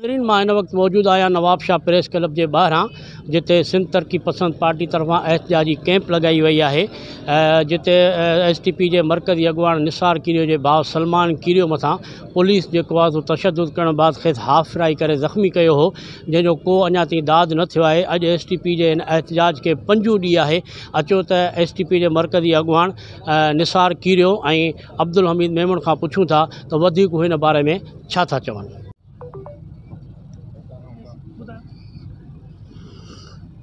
ناظرين مان هن وقت موجود آهيان نوابشاهه پريس ڪلب جي ٻاهران جتي سنڌ ترقي پسند پارٽي طرفان احتجاجي ڪئمپ لڳائي وئي آهي جتي ايس ٽي پي جي مرڪزي اڳواڻ نثار ڪيريو جي ڀاء سلمان ڪيريو مٿان پوليس جيڪو آهي سو تشدد ڪرڻ بعد کيس هاف فرائي ڪري زخمي ڪيو هو جنهن جو ڪو اڃا تائين داد نه ٿيو آهي اڄ ايس ٽي پي جي هن احتجاج کي پنجون ڏينهن آهي اچو ته ايس ٽي پي جي مرڪزي اڳواڻ نثار ڪيريو ۽ عبدالحميد ميمڻ کان پڇون ٿا ته وڌيڪ هن باري ۾ ڇا ٿا چون.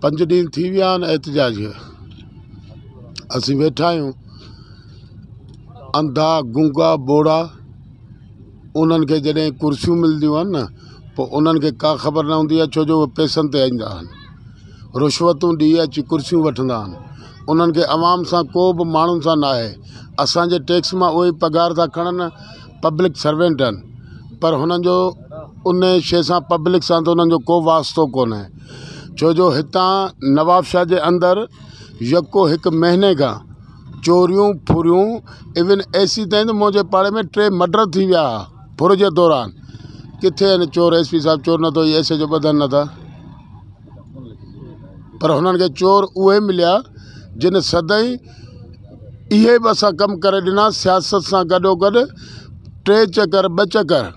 پنج ڏينهن ٿي ويا آهن احتجاج کي اسين ويٺا آهيون انڌا گونگا ٻوڙا انهن کي جڏهن ڪرسيون ملنديون آهن نه پوء انهن کي ڪا خبر نه هوندي آهي ڇو جو اهي پئسن تي ايندا آهن رشوتون ڏئي اچي ڪرسيون وٺندا آهن انهن کي عوام سان ڪو به ماڻهن سان نه آهي اسانجي ٽيڪس مان اهي پگهار ٿا کڻن پبلڪ سرونٽ آهن پر هنن جو ان شيء سان پبلڪ سان ته انهن جو ڪو واسطو ڪونهي ڇو جو هتان نوابشاهه جي اندر يڪو هڪ مهيني کان چوريون ڦريون ايون ايسي تائين ته منهنجي پاڙي ۾ ٽي مرڊر ٿي ويا ڦر جي دوران ڪٿي آهن چور ايس پي صاحب چور نٿو ايس ايچ او ٻڌن نٿا پر هنن کي چور اهي مليا جن سدائين اهي به اسان ڪم ڪري ڏنا سياست سان گڏو گڏ ٽي چڪر ٻه چڪر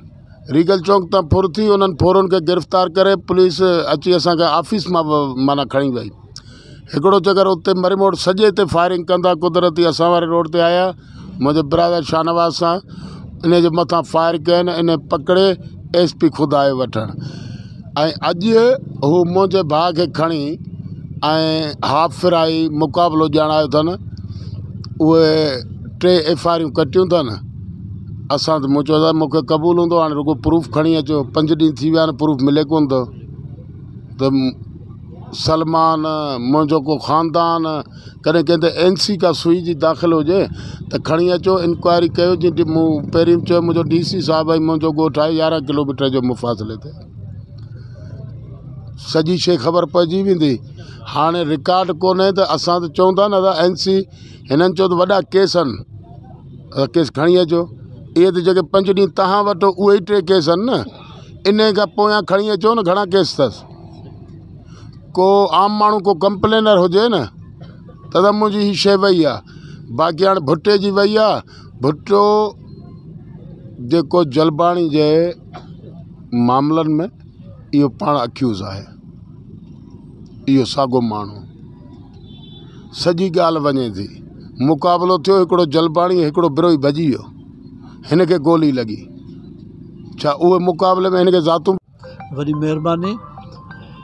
ريگل چونڪ تان ڦر ٿي انهن ڦورن کي گرفتار ڪري پوليس اچي اسانکي آفيس مان به معنيٰ کڻي وئي هڪڙو چڪر اتي مري موڙ سڄي تي فائرنگ ڪندا قدرتي اسان واري روڊ تي آيا منهنجي برادر شاهنواز سان ان جي مٿان فائر ڪين ان پڪڙي ايس پي خود آيو وٺڻ ۽ اڄ هو منهنجي ڀاء کي کڻي ۽ هاف فرائي مقابلو ڄاڻايو اٿن اهي ٽي ايف آريون ڪٽيون اٿن اسان ته مون چيو ته مونکي قبول هوندو هاڻي رڳو پروف کڻي اچو پنج ڏينهن ٿي ويا آهن پروف ملي ڪونه ٿو ته سلمان منهنجو ڪو خاندان ڪڏهن ڪنهن تي اين سي ڪا سوئي جي داخل هجي ته کڻي اچو انڪوائري ڪيو جي مون پهرين به چيو منهنجو ڊي سي صاحب ۽ منهنجو ڳوٺ آهي يارهن ڪلو ميٽر جي مفاصلي تي سڄي شي خبر پئجي ويندي هاڻي رڪارڊ ڪونهي ته اسان ته چئون ٿا نه ته اين سي هنن چيو ته وڏا ڪيس آهن ڪيس کڻي اچو اهي ته جيڪي پنج ڏينهن توهان وٽ اهي ئي ٽي ڪيس آهن نه ان کان پويان کڻي اچو نه گهڻا ڪيس اٿس ڪو عام ماڻهو ڪو ڪمپلينر هجي نه ته ته منهنجي هي شيء وئي آهي باقي هاڻي ڀٽي جي وئي آهي ڀٽو جيڪو جلباڻي جي معاملن ۾ اهو پاڻ اڪيوز آهي اهو ساڳو ماڻهو سڄي ڳالهه وڃي ٿي مقابلو ٿيو هڪڙو جلباڻي هڪڙو بروهي ڀڄي ويو هن کي گولي لڳي ڇا اهي مقابلي ۾ هن کي ذاتون وڏي مهرباني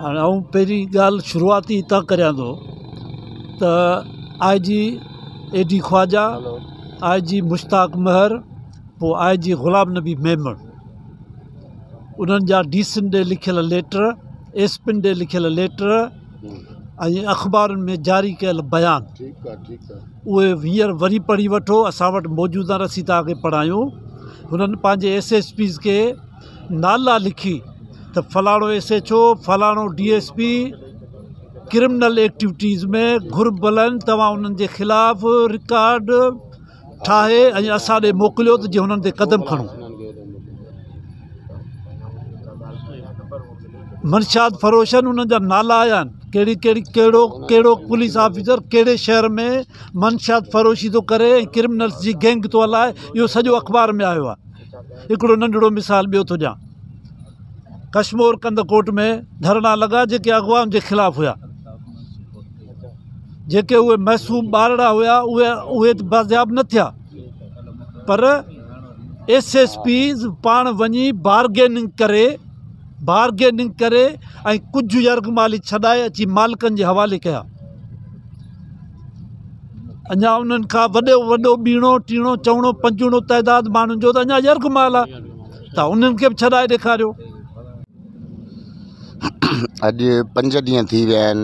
هاڻي آئون پهرين ڳالهه شروعات ئي هتان ڪريان ٿو ته I G A D Khawaja I G Mushtaq Mehar پوءِ آءِ جي غلام نبي ميمڻ انهن جا ڊي سين ڏي لکيل ليٽر ايس پين ڏي لکيل ليٽر ۽ اخبارن ۾ جاري ڪيل بيان اهي هينئر وري پڙهي وٺو اسان وٽ موجود آهن اسين توهان کي پڙهايون هنن پنهنجي ايس ايس پيز کي نالا لکي ته فلاڻو ايس ايڇ او فلاڻو D S P criminal activities ۾ گهربل آهن توهان انهن جي خلاف رڪارڊ ٺاهي ۽ اسان ڏي موڪليو ته جيئن هنن تي قدم کڻون. منشيات فروشن انهن جا نالا آيا آهن ڪهڙي ڪهڙي ڪهڙو ڪهڙو پوليس آفيسر ڪهڙي شهر ۾ منشيات فروشي ٿو ڪري ۽ ڪرمنلس جي گينگ ٿو هلائي اهو سڄو اخبار ۾ آيو آهي. هڪڙو ننڍڙو مثال ٻيو ٿو ڏيان ڪشمور ڪنڌڪوٽ ۾ ڌرڻا لڳا جيڪي اغوائن جي خلاف هيا جيڪي اهي معصوم ٻارڙا هيا اهي اهي ته بازياب نه ٿيا پر ايس ايس پيز پاڻ وڃي بارگيننگ ڪري بارگيننگ ڪري ۽ ڪجهه يرغمالي ڇڏائي اچي مالڪن جي حوالي ڪيا اڃا انهن کان وڏو وڏو ٻيڻو ٽيڻو چئوڻو پنجوڻو تعداد ماڻهن جو ته اڃا يرغمال آهي ته انهن کي به ڇڏائي ڏيکاريو. اڄ پنج ڏينهن ٿي ويا آهن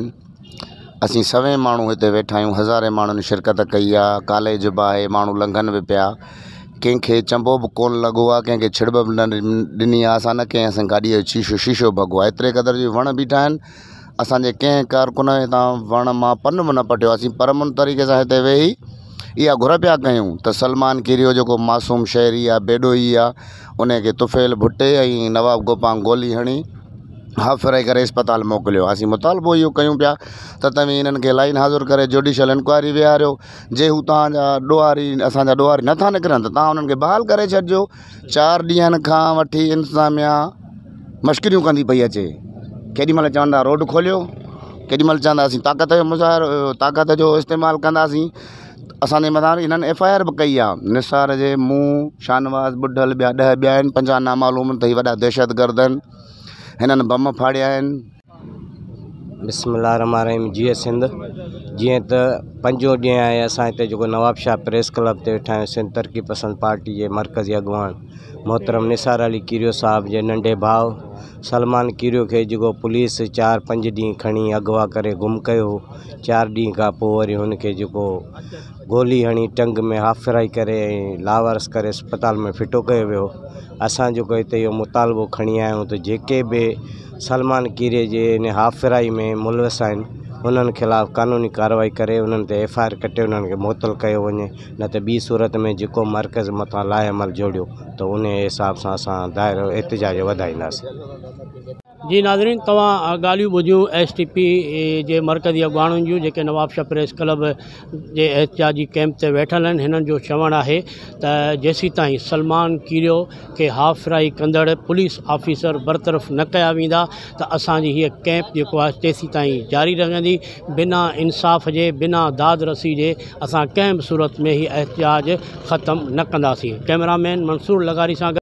اسين سوين ماڻهو هتي ويٺا آهيون هزارين ماڻهن شرڪت ڪئي آهي ڪاليج به آهي ماڻهو لنگهن به پيا ڪنهن کي چنبو به ڪونه لڳو آهي ڪنهن کي ڇڙٻ به نه ڏني آهي اسان نه ڪنهن اسان جي گاڏيءَ جو شيشو شيشو ڀڳو آهي ايتري قدر جو وڻ بيٺا آهن اسان جي ڪنهن ڪارڪن هتان وڻ مان پن به نه پٽيو آهي اسين پر امن طريقي سان هتي ويهي اها گهر پيا ڪيون ته سلمان ڪيريو جيڪو معصوم شهري آهي بيڏوهي آهي ان کي طفيل ڀٽي ۽ نواب گوپانگ گولي هڻي هاف فرائي ڪري اسپتال موڪليو اسين مطالبو اهو ڪيون پيا ته توهين انهن کي لائن حاضر ڪري جوڊيشل انڪوائري ويهاريو جي هو توهان جا ڏوهاري اسان جا ڏوهاري نٿا نڪرن ته توهان انهن کي بحال ڪري ڇڏجو چار ڏينهن کان وٺي انتظاميا مشڪريون ڪندي پئي اچي ڪيڏي مهل چوندا روڊ کوليو ڪيڏي مهل چوندا اسين طاقت جو مظاهرو طاقت جو استعمال ڪنداسين اسانجي مٿان هنن ايف I R به ڪئي آهي نثار جي مون شاهنواز ٻڍل ٻيا ڏهه ٻيا آهن 50 نامعلوم آهن ته هي وڏا دهشتگرد آهن هنن بم ڦاڙيا آهن. بسم الله الرحمٰن الرحيم جيئي سنڌ جيئن ته پنجون ڏينهن آهي اسان هتي جيڪو نوابشاهه پريس ڪلب تي ويٺا آهيون سنڌ ترقي پسند پارٽي جي مرڪزي اڳواڻ محترم نثار علي ڪيريو صاحب جي ننڍي ڀاء سلمان ڪيريو کي جيڪو پوليس چار پنج ڏينهن کڻي اغوا ڪري گم ڪيو هو چار ڏينهن کان پوء وري هن کي جيڪو گولي هڻي ٽنگ ۾ هاف فرائي ڪري ۽ لاوارث ڪري اسپتال ۾ ڦٽو ڪيو ويو اسان جيڪو هتي اهو مطالبو کڻي آيا آهيون ته جيڪي به سلمان ڪيريي جي ان هاف فرائي ۾ ملوث آهن انهن خلاف قانوني ڪارروائي ڪري انهن تي ايف I R ڪٽي انهن کي معطل ڪيو وڃي نه ته ٻي صورت ۾ جيڪو مرڪز مٿان لاء عمل جوڙيو ته ان حساب سان اسان دائرو احتجاج وڌائينداسين. جي ناظرين توهان ڳالهيون ٻڌيون ايس ٽي پي جي مرڪزي اڳواڻن جون جيڪي نوابشاهه پريس ڪلب جي احتجاجي ڪئمپ تي ويٺل آهن هنن جو چوڻ آهي ته جيسيتائين سلمان ڪيريو کي هاف فرائي ڪندڙ پوليس آفيسر برطرف نه ڪيا ويندا ته اسان جي هيء ڪئمپ جيڪو آهي تيسيتائين جاري رهندي بنا انصاف جي بنا داد رسي جي اسان ڪنهن به صورت ۾ هي احتجاج ختم نه ڪنداسين ڪئميرا مين منصور لغاري سان گڏ.